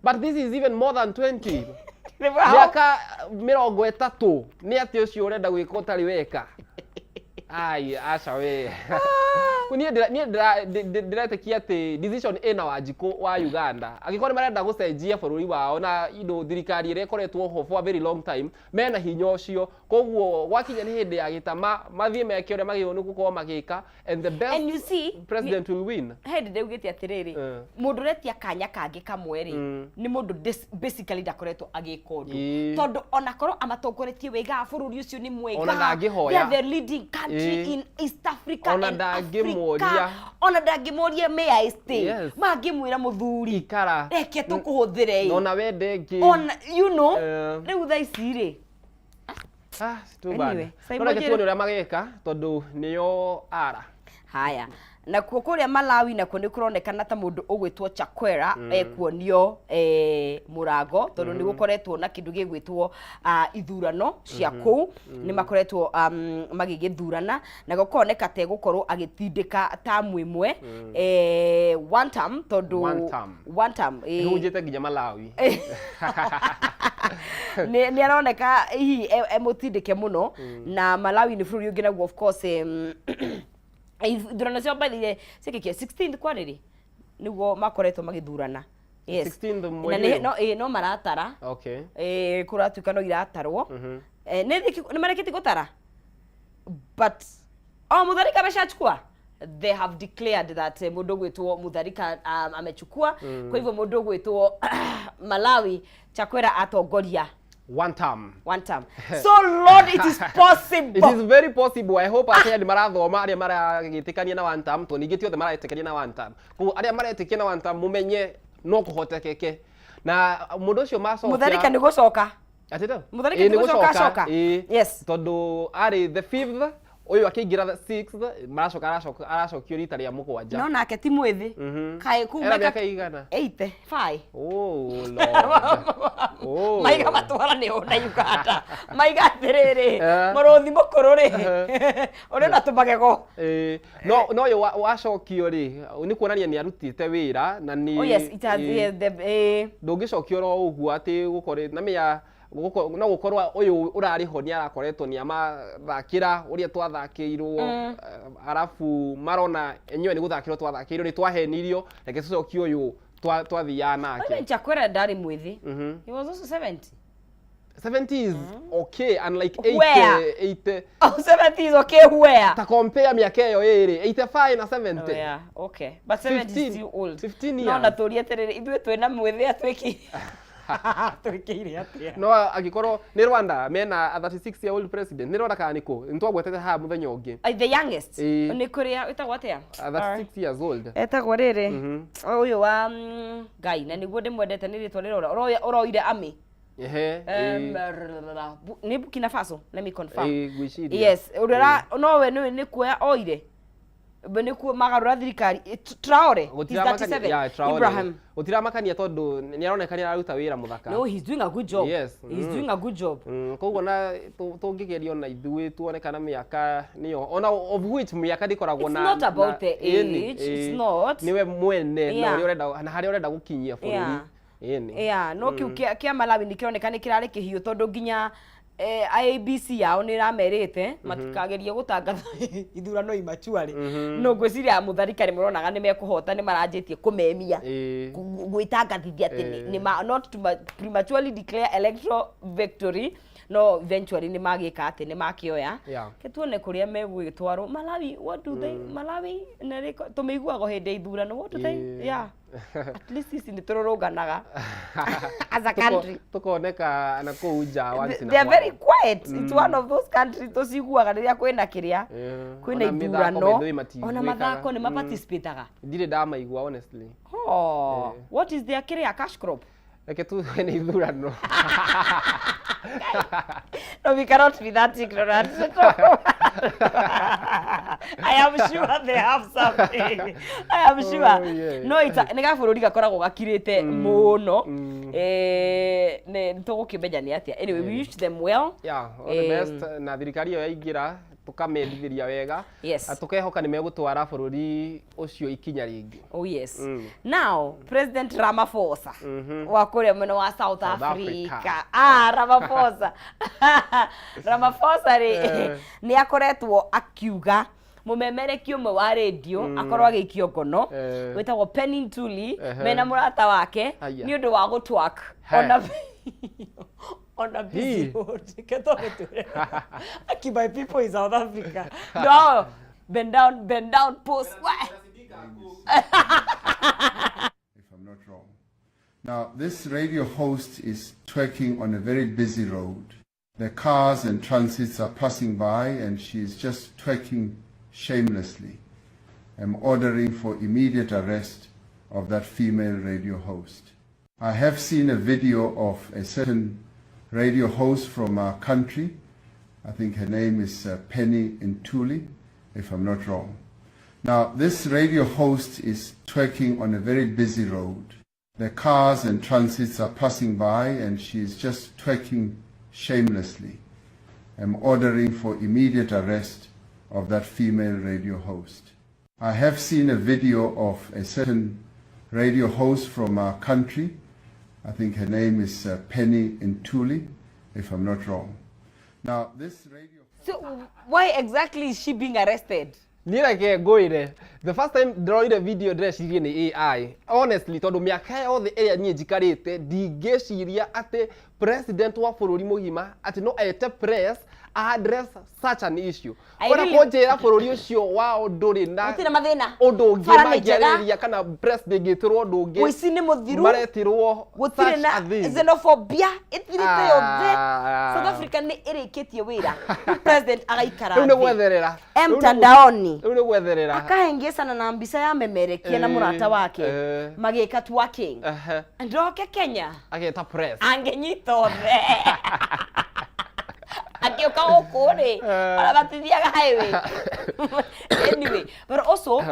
But this is even more than 20. How? Mĩaka 30 nĩ atĩ ũcio ũrenda gwĩka ũtarĩ weka? Ai, aca we, niĩ ndĩretĩkia atĩ decision ĩna Wanjikũ wa Uganda. Angĩkorwo nĩ marenda gũcenjia bũrũri wao na indo thirikari ĩrĩa ĩkoretwo ho for a very long time, mena hinya ũcio. Koguo gwakinya nĩ hĩndĩ ya gĩtama, mathiĩ meke ũrĩa magĩrĩirwo nĩ gũkorwo magĩka, and the best And you see, president will win. He ndĩ ndaugĩte atĩrĩrĩ, mũndũ ũretia kanya kangĩ kamwe rĩ, nĩ mũndũ basically ndakoretwo agĩka ũndũ, tondũ onakorwo amatongoretie wega, bũrũri ũcio nĩ mwega. Ona ndangĩhoya. They are the leading country in East Africa Ona and ndangĩmũria. Africa. Ona ndangĩmũria, "May I stay?" Mangĩmwĩra, "Mũthuri, Ikara. reke tũkũhũthĩre ĩ." Ona wende ngĩ Ona you know, rĩu thaa ici rĩ, Ah, too bad. Anyway, No reke Simon tuone ũrĩa mageka tondũ nĩo ara. Haya, nakuo kũrĩa Malawi nakuo nĩ kũronekana ta mũndũ ũgwĩtwo Chakwera ekuonio mũrango tondũ nĩ gũkoretwo na kĩndũ gĩgwĩtwo ithurano cia kũu. Nĩ makoretwo magĩgĩthurana na gũkoneka ta egũkorwo agĩtindĩka tamu ĩmwe, one term tondũ One term. One term. Ĩhunjĩte nginya Malawi. Nĩ aroneka hihi emũtindĩke mũno na Malawi nĩ bũrũri ũngĩ naguo, of course, ithurano ciao bathire ciĩkĩkire 16th kwarĩrĩ nĩguo makoretwo magĩthurana, yes. 16th Na mweri ũyũ? No, no maratara. Kũratuĩka no iratarwo. Nĩ marĩkĩtie gũtara, but oh, Mutharika ameshachukua. They have declared that mũndũ ũgwĩtwo Mutharika amechukua. Kwa hivyo mũndũ ũgwĩtwo Malawi Chakwera atongoria One term. One term. So Lord, it is possible. It is very possible. I hope Akenya nĩ marathoma arĩa maragĩtĩkania na one term, tondũ ningĩ ti othe maretĩkania na one term. Koguo arĩa maretĩkia na one term, mũmenye no kũhotekeke. Na mũndũ ũcio macokia Mutharika nĩ gũcoka. Atĩ to? Mutharika Ĩĩ, nĩ nĩ gũcoka gũcoka, acoka. ĩĩ. Yes. Tondũ arĩ the fifth, ũyũ akĩingĩra the sixth, maracoka aracoka aracokio rita rĩa mũgwanja. No nake ti mwĩthĩ. Kaĩ kuu Ena mĩaka mĩaka igana? 85. Oh Lord. Oh. Maiga matwara nĩ na Uganda maiga atĩrĩrĩ, mũrũthi mũkũrũ rĩ, ũrĩ na tũmagego. Ĩĩ, no ũyũ wacokio rĩ, nĩ kuonania nĩ arutĩte wĩra na nĩ Oh yes, it has yeah, the, ndũngĩcokio oro ũguo atĩ gũkorĩ na mĩa no gũkorwo ũyũ ũrarĩ ho nĩ arakoretwo nĩ amathakĩra ũrĩa twathakĩirwo, arabu marona enyewe nĩ gũthakĩrwo twathakĩirwo, nĩ twahenirio, reke tũcokie ũyũ twathiaga nake. Even Chakwera ndarĩ mwĩthĩ. He was also 70. 70 is okay, unlike 80. Where? 80. Oh, 70 is okay where? Ta compare mĩaka ĩyo ĩrĩ, 85 na 70. Oh, yeah, okay. But 70 is 15 still old. 15 No years. na tũrie atĩrĩrĩ, ithuĩ twĩna mwĩthĩ atwĩkĩire twĩkĩire atĩa? No angĩkorwo nĩ Rwanda mena a 36 year old president, nĩ Rwanda kana nĩ kũ, nĩ twagwetete haha mũthenya ũngĩ. The youngest Ĩĩ. nĩ kũrĩa ĩtagwo atĩa? A 36 years old. Etagwo rĩrĩ ũyũ wa Ngai na nĩguo ndĩmwendete nĩ rĩtwa rĩrora ũroire ami. Nĩ Burkina Faso, let me confirm. Ĩĩ, ngwĩciria. Yes, ũrĩa nowe nĩ kuoya oire. Nĩ kuo magarũra thirikari. Traore, he's 37. Yeah, Traore. Ibrahim. Gũtiramakania tondũ nĩ aroneka nĩ araruta wĩra mũthaka. No, he's doing a good job. He's doing a good job. Koguo na tũngĩgeria ona ithuĩ tuone kana mĩaka nĩyo ona, of which mĩaka ndĩkoragwo It's na not about the ĩni, age, it's not. Nĩwe mwene na ũrĩa ũrenda na harĩa ũrenda gũkinyia bũrũri. Ĩni. Yeah, no kĩu kĩa Malawi nĩ kĩroneka nĩ kĩrarĩ kĩhiũ tondũ nginya IEBC yao nĩ ĩramerĩte matikagerie gũtangatha ithurano immaturely. No ngwĩciria Mutharika nĩ mũronaga nĩ mekũhota, nĩ maranjĩtie kũmemia gwĩtangathithia atĩ nĩ not to prematurely declare electoral victory, no eventually nĩ magĩka atĩ nĩ makĩoya. Ke tuone kũrĩa megũgĩtwarwo Malawi. What do they, Malawi na tũmĩiguaga o hĩndĩ ya ithurano. What do they, yeah, at least ici nĩ tũrũrũnganaga as a country. Tũkoneka na kũu nja once in a They are while. very quiet. It's one of those countries tũciguaga rĩrĩa kwĩna kĩrĩa, kwĩna Ona mĩthako ithurano. by the way Ona matiiguĩkaga. mathako nĩ maparticipataga. Ndirĩ ndamaigua, honestly. Oh, what is their kĩrĩa, cash crop? Reke tuge nĩ ithurano. No, we cannot be that ignorant. I am sure they have something. I am sure. Oh, yeah. No, it's a, nĩ gabũrũri gakoragwo gakirĩte mũno. Nĩ tũgũkĩmenya nĩ atĩa. Anyway, we wish them well. Yeah, all the best na thirikari ĩyo yaingĩra tũkamendithĩria wega. Na tũkehoka nĩ megũtwara bũrũri ũcio ikinya rĩngĩ. Oh yes. Now, President Ramaphosa wa kũrĩa mwena wa South South Africa. Africa. Ah, Ramaphosa. Ramaphosa rĩ, nĩ akoretwo akiuga mũmemerekia ũmwe wa radio akorwo agĩikio ngono wĩtagwo Penny Ntuli mena mũrata wake Aya. nĩ ũndũ wa gũtwerk He. ona busy Hii. road. Ketho Aki, my people in South Africa, no, bend down, bend down, pose. Wah. If I'm not wrong. Now, this radio host is twerking on a very busy road. The cars and transits are passing by, and she is just twerking shamelessly. I'm ordering for immediate arrest of that female radio host. I have seen a video of a certain radio host from our country I think her name is Penny Ntuli, if I'm not wrong. Now, this radio host is twerking on a very busy road. The cars and transits are passing by, and she is just twerking shamelessly. I'm ordering for immediate arrest of that female radio host. I have seen a video of a certain radio host from our country. I think her name is Penny Ntuli, if I'm not wrong. Now, this radio... So why exactly is she being arrested? Niĩ reke ngwĩre, the first time ndĩrorire video ndĩreciririe nĩ AI honestly, tondũ mĩaka yothe ĩrĩa niĩ njikarĩte ndingĩciria atĩ president wa bũrũri mũgima atĩ no ete press address such an issue. I Ona kũnjĩra bũrũri ũcio wao ndũrĩ na Gũtirĩ mathĩna. ũndũ ũngĩ Bara nĩ njega. mangĩarĩrĩria kana press ndĩngĩtĩrwo ũndũ ũngĩ. Ũici nĩ mũthiru. Maretirwo Gũtirĩ such na a thing. xenophobia ĩthirĩte yothe. Ah. South Africa nĩ ĩrĩkĩtie wĩra. Rĩu president agaikara Rĩu nĩ thĩ. gwetherera. E Rĩu nĩ mtandaoni. Rĩu nĩ gwetherera. Akahengecana na mbica ya memerekia na mũrata wake magĩka twerking. Ndoke Kenya. Ageta press. Angĩnyita othe. Angĩũka gũkũ rĩ, ona matithiaga highway. Anyway, but also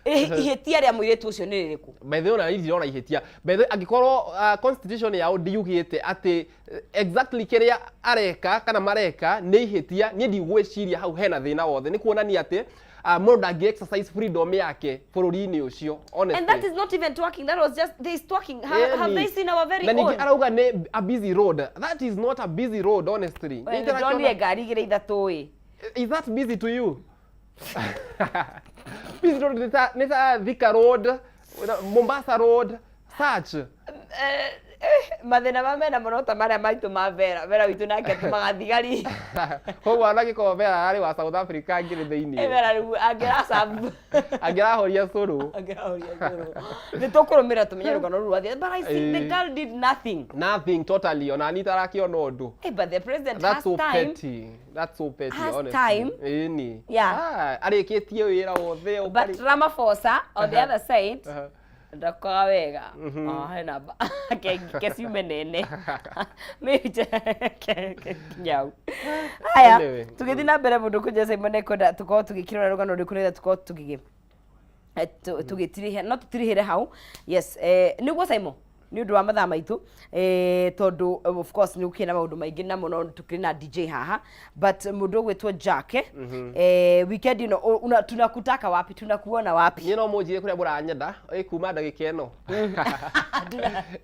ihĩtia rĩa mũirĩtu ũcio nĩ rĩrĩkũ? By the way, ona ndirona ihĩtia. By the way, angĩkorwo constitution yao ndiyugĩte atĩ exactly kĩrĩa areka kana mareka nĩ ihĩtia, niĩ ndigwĩciria hau hena thĩna wothe. Nĩ kuonania atĩ mũndũ ndangĩ exercise freedom yake bũrũri-inĩ ũcio, honestly. And that is not even twerking. That was just there is twerking. Have they seen our very Na ningĩ own? arauga nĩ a busy road. That is not a busy road, honestly. We, ndonire ngari igĩrĩ ithatũ ĩ. Is that busy to you? Busy road nĩ ta Thika Road, Mombasa Road, such. Mathĩna ma mena mũno ta marĩa maitũ ma Vera. Vera witũ nake atũmaga thigari. Koguo ona gĩkorwo Vera arĩ wa South Africa angĩrĩ thĩinĩ. Vera rĩu angĩracabu. Angĩrahoria cũrũ. Angĩrahoria cũrũ. Nĩ tũkũrũmĩrĩra tũmenye rũgano rũu rwathiĩ. But I think the girl did nothing. Nothing totally, ona niĩ itarakĩona ũndũ. Hey, but the president That's has so time. petty. That's so petty, Has honestly. time. Ĩni. Yeah. Ah, arĩkĩtie wĩra wothe. But Ramaphosa on the other side ndakoga wega. Ah, hena keciume nene kinyau. Haya, Anyway. tũgĩthiĩ na mbere mũndũ kũnja Simon ekwenda tũkorwo tũgĩkĩrora rũgano rũrĩkũ nĩgetha tũkorwo tũgĩgĩ tũgĩtirihia no tũtirihĩre hau. Yes, nĩguo Simon, nĩ ũndũ wa mathaa maitũ, tondũ of course nĩ gũkĩrĩ na maũndũ maingĩ na mũno tũkĩrĩ na DJ haha, but mũndũ ũgwĩtwo Jack, weekend ĩno tunakutaka wapi, tunakuona wapi? Niĩ no mũnjĩre kũrĩa mũranyenda ĩ kuma ndagĩka ĩno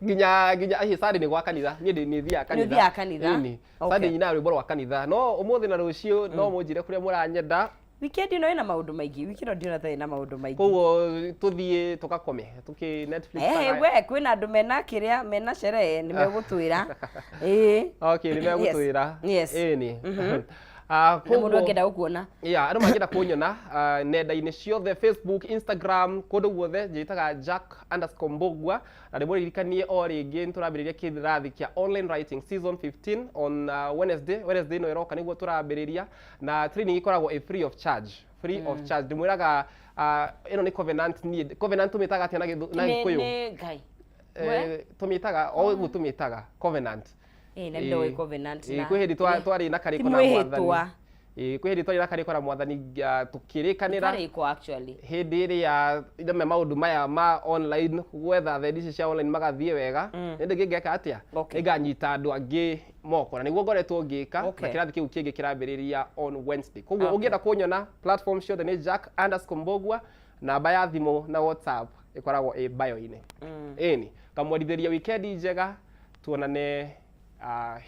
nginya hihi Sunday nĩ gwa kanitha. Niĩ nĩ thiaga kanitha. Nĩ ũthiaga kanitha? Ĩni. Sunday nyinaga rwĩmbo rwa kanitha, no ũmũthĩ na rũciũ no mũnjĩre kũrĩa mũranyenda. Weekend ĩno ĩna maũndũ maingĩ. Wiki ĩno ndiona ta ĩna maũndũ maingĩ. Koguo tũthiĩ tũgakome tũkĩ Netflix. We kwĩna andũ mena kĩrĩa mena sherehe nĩ megũtwĩra. Ĩĩ. Okay, nĩ megũtwĩra. Yes. Ĩni. Na mũndũ angĩenda gũkuona? Yeah, andũ mangĩenda kũnyona nenda-inĩ ciothe, Facebook, Instagram, kũndũ guothe njĩtaga Jack_Mbũgua. Na ndĩmũririkanie o rĩngĩ nĩ tũrambĩrĩria kĩrathi kĩa online writing season 15 on Wednesday. Wednesday ĩno ĩroka nĩguo tũrambĩrĩria, na training ĩkoragwo ĩ free of charge, free of charge. Ndĩmwĩraga ĩno nĩ covenant. Niĩ covenant tũmĩtaga atĩa na Gĩkũyũ? Nĩ Ngai. Tũmĩtaga o ũguo, tũmĩtaga covenant. Ĩ, na ndoĩ covenant Ĩ, kwĩ hĩndĩ twarĩ na karĩko Ti na mwĩhĩtwa. mwathani. Ĩ, kwĩ hĩndĩ twarĩ na karĩko na mwathani, tũkĩrĩkanĩra. Karĩko actually. Hĩndĩ ĩrĩa ndame maũndũ maya ma online gwetha thendi ici cia online magathiĩ wega, nĩ ndĩ ngeka atĩa, nĩnganyita andũ angĩ moko, na nĩguo ngoretwo ngĩka. Na kĩrathi kĩu kĩngĩ kĩrambĩrĩria on Wednesday. Koguo ũngĩenda kũnyona platform ciothe nĩ Jack_Mbũgua. Namba ya thimũ na WhatsApp ĩkoragwo ĩ bio-inĩ. Ĩni ngamwendithĩria weekend njega, tuonane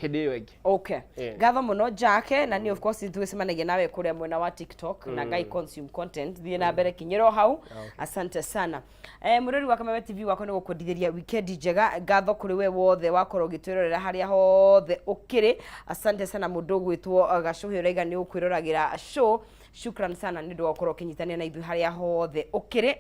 hĩndĩ ĩyo ĩngĩ. Okay. Ngatho mũno Jack, na nĩ of course tũgĩcemanagia nawe kũrĩa mwena wa TikTok na Ngai consume content. Thiĩ na mbere, kinyĩra o hau. Asante sana. Mũrori wa Kameme TV, wakwa nĩ gũkwendithĩria weekend njega. Ngatho kũrĩ we wothe wakorwo ũgĩtwĩrorera harĩa hothe ũkĩrĩ. Asante sana. Mũndũ ũgwĩtwo Gacũhĩ ũraiga nĩ ũkwĩroragĩra show. Shukran sana nĩ ũndũ wa gũkorwo ũkĩnyitanĩra na ithuĩ harĩa hothe ũkĩrĩ.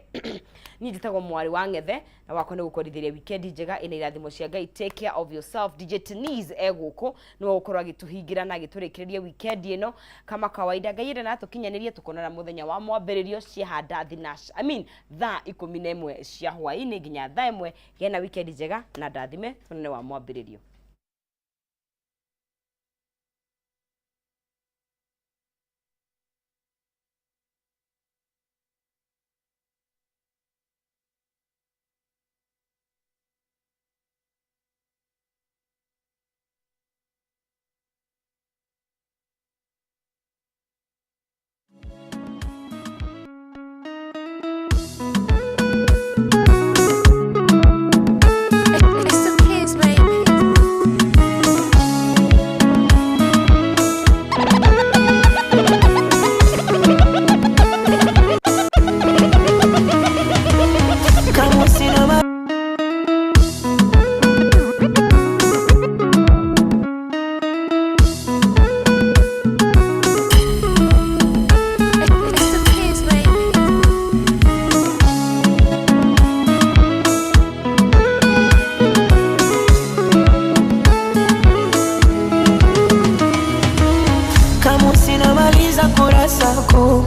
Niĩ njĩtagwo Mwarĩ wa Ng'ethe, na wakwa nĩ gũkwendithĩria weekend njega ĩna irathimo cia Ngai. Take care of yourself. DJ Tenise egũkũ nĩwe gũkorwo agĩtũhingĩra na agĩtũrĩkĩrĩria weekend ĩno kama kawaida. Ngai enda na tũkinyanĩrie, tũkonana mũthenya wa mwambĩrĩrio ciahanda thinash, I mean thaa 11 cia hwaĩ-inĩ nginya thaa 1. Gĩa na weekend njega na ndathime. Tuonane wa mwambĩrĩrio.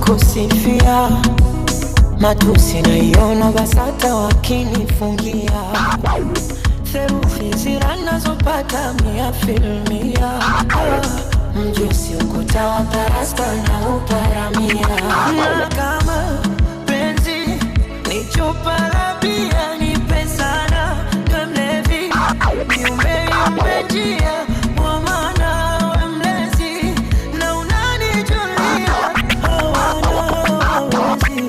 Kukusifia matusi naiona, basi hata wakinifungia therufi zira nazopata mia filmia, mjusi ukuta wa parasta na uparamia, na kama penzi ni chupa la bia, nipe sana we mlevi, niumbe yumbe njia kwa maana we mlezi na unanijulia, hawana hawawezi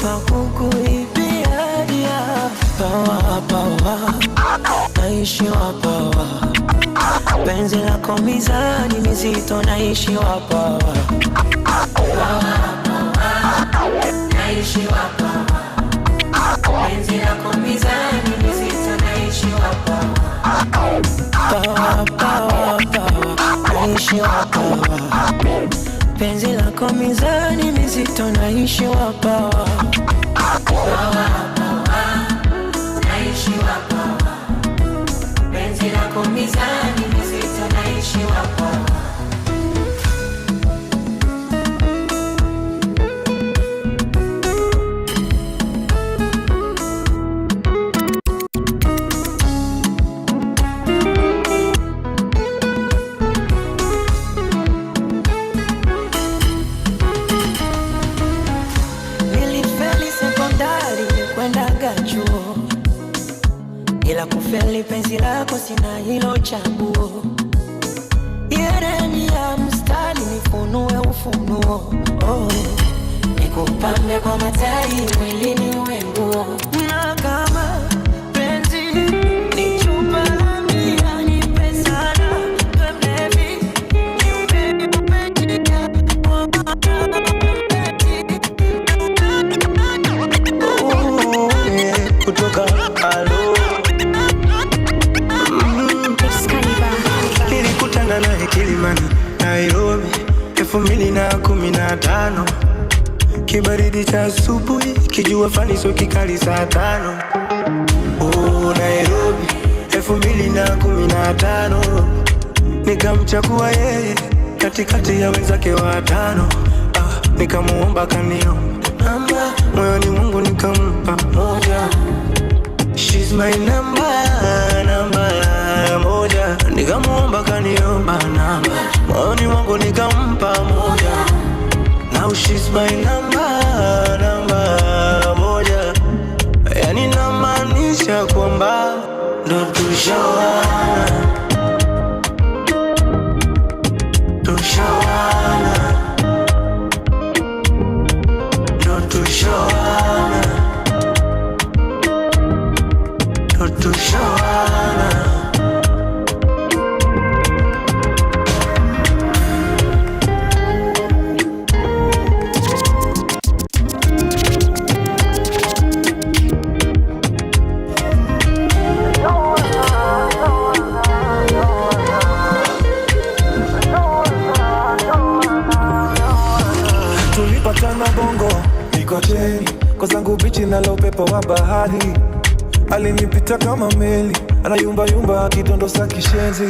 pakukuibia dia pawa pawa naishi wapawa, penzi lako mizani mizito naishi wapawa, naishi wapawa, penzi lako mizani mizito naishi wapawa, pawa pawa pawa naishi wapawa, penzi lako mizani mizito naishi wapawa, pawa pawa naishi wapawa, penzi lako mizani mizito naishi wapawa. Nilifeli sekondari kwendaga chuo, ila kufeli penzi lako sina hilo chaguo. Yeremia mstari nifunue ufunuo, oh, nikupambe kwa matari mwilini uwe nguo. Na kama penzi ni chupa la bia, nipe sana we mlevi, niumbe yumbe njia kwa maana kutoka alo nilikutana naye Kilimani, Nairobi 2015, kibaridi cha asubuhi kijua fani so kikali saa 5. Oh, Nairobi 2015, nikamchagua yeye katikati ya wenzake watano. Nikamuomba kaniomba namba, moyoni mwangu nikampa moja. She's my number, namba moja. Nikamuomba kaniomba namba, moyoni mwangu nikampa moja. Now she's my number, namba moja. Yani namaanisha kwamba ndo tushawana, tushawana, ndo tushawana, ndo tushawana. Tulipatana Bongo Mikocheni, kwa zangu bichi nalo upepo wa bahari. Alinipita kama meli, anayumba yumba akidondosa kishenzi.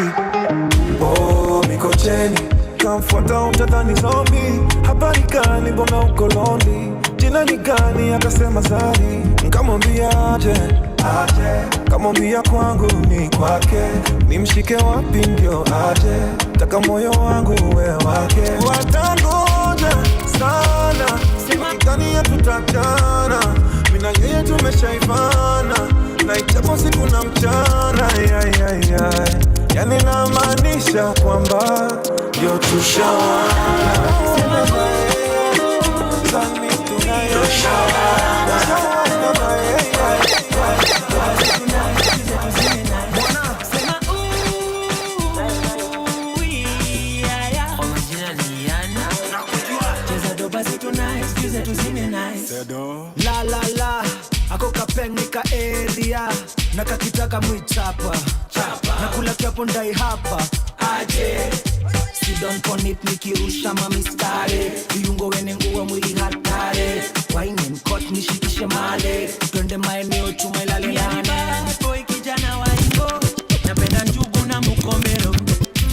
Oh, Mikocheni, kamfuata utadhani zombie. Habari gani mbona uko lonely? Jina ni gani? Akasema Zari. Nikamwambia aje, aje. Kamwambia kwangu ni kwake, nimshike wapi ndio aje? Taka moyo wangu we wake. Watangoja sana, sidhani hatutachana. Mimi na yeye tumeshaivana, na ichapo siku na mchana. Yeah, yeah, yeah. Yani namaanisha kwamba ndio tushawana. La la la, ako kapeng nika area na kakitaka mwichapa nakula kiapo ndai hapa aje sidon konit nikirusha mamistare viungo wene nguo mwili hatare waine mkot nishikishe male twende maeneo chuma ilale nane. Boy kijana wa ingo, napenda njugu na mukomero,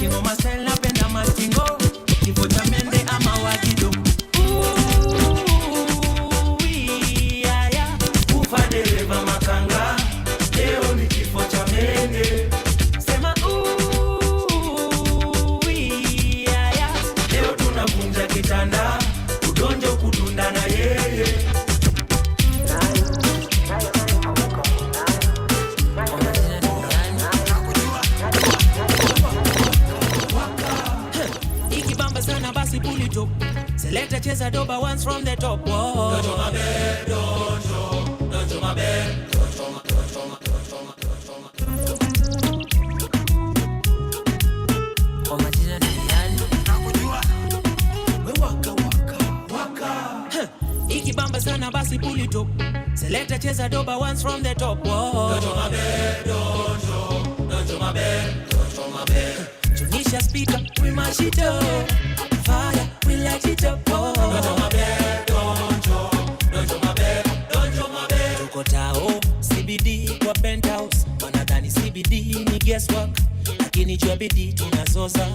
kingoma sel napenda mastingo, kifo cha mende ama wagido. Ooh, doba once from the top. Whoa. Don't my bed, don't my bed, don't my, don't my, don't my, don't my. Kwa majina ni yani nakujua. We waka waka waka. Ikibamba sana basi pull it up. Selector cheza doba once from the top. Whoa. Don't my bed, don't my bed, don't my bed. Tunisha speaker, we mash it up. Fire, we light it up. Oh. Don't my bed, don't my bed, don't my bed. Tuko tao, CBD kwa penthouse. Wanadhani CBD ni guesswork, lakini jua bidii tunazoza.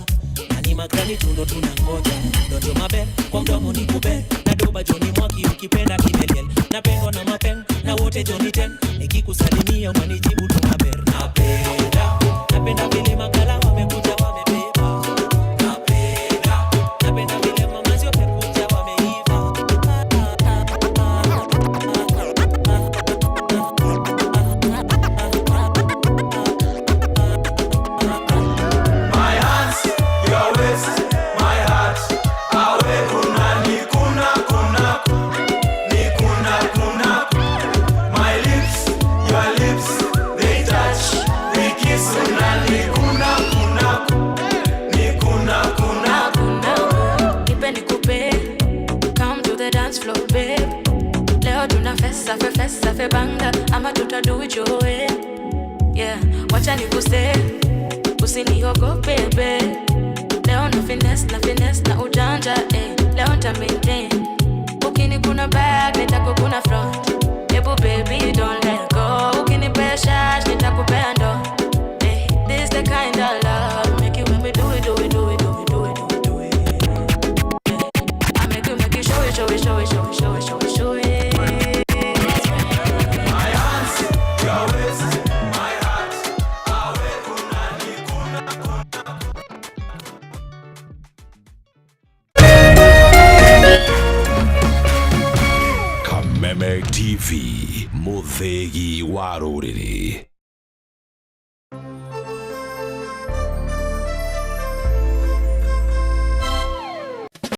Na ni magrani tundo tunangoja. Don't my bed, kwa mdomo ni kube. Na doba Johnny Mwaki ukipenda kimeliel. Napendwa na mapeng, na wote Johnny 10. Nikikusalimia unanijibu tu maber. Napenda, napenda vile makala wamekuja wamebeba. Napenda, napenda vile mamazi wamekuja wameiva. My hands, your waist, my heart. Awe kuna ni kuna kuna ni kuna kuna. My lips, your lips, they touch, we kiss. Una ni kuna kuna ni kuna kuna. Nipe nikupe, come to the dance floor babe. Leo tuna fesa fe fesa fe banga, ama tuta do it your way. Yeah, wacha nikuse, usiniogope babe. Leo na finesse na finesse na ujanja eh. Leo nita maintain. Ukini kuna back, nitakukuna front. Ebu baby don't let go. Ukinipea shash, nitakupea ndo. Eh, this the kind of love make you make me do it, do it, do it, do it, do it, do it, do it. I make you show it, show it, show it, show it, show it, show it, show it. My hands, your waist, my heart. Awe kuna ni kuna kuna. Kameme TV, muthegi wa rũrĩrĩ.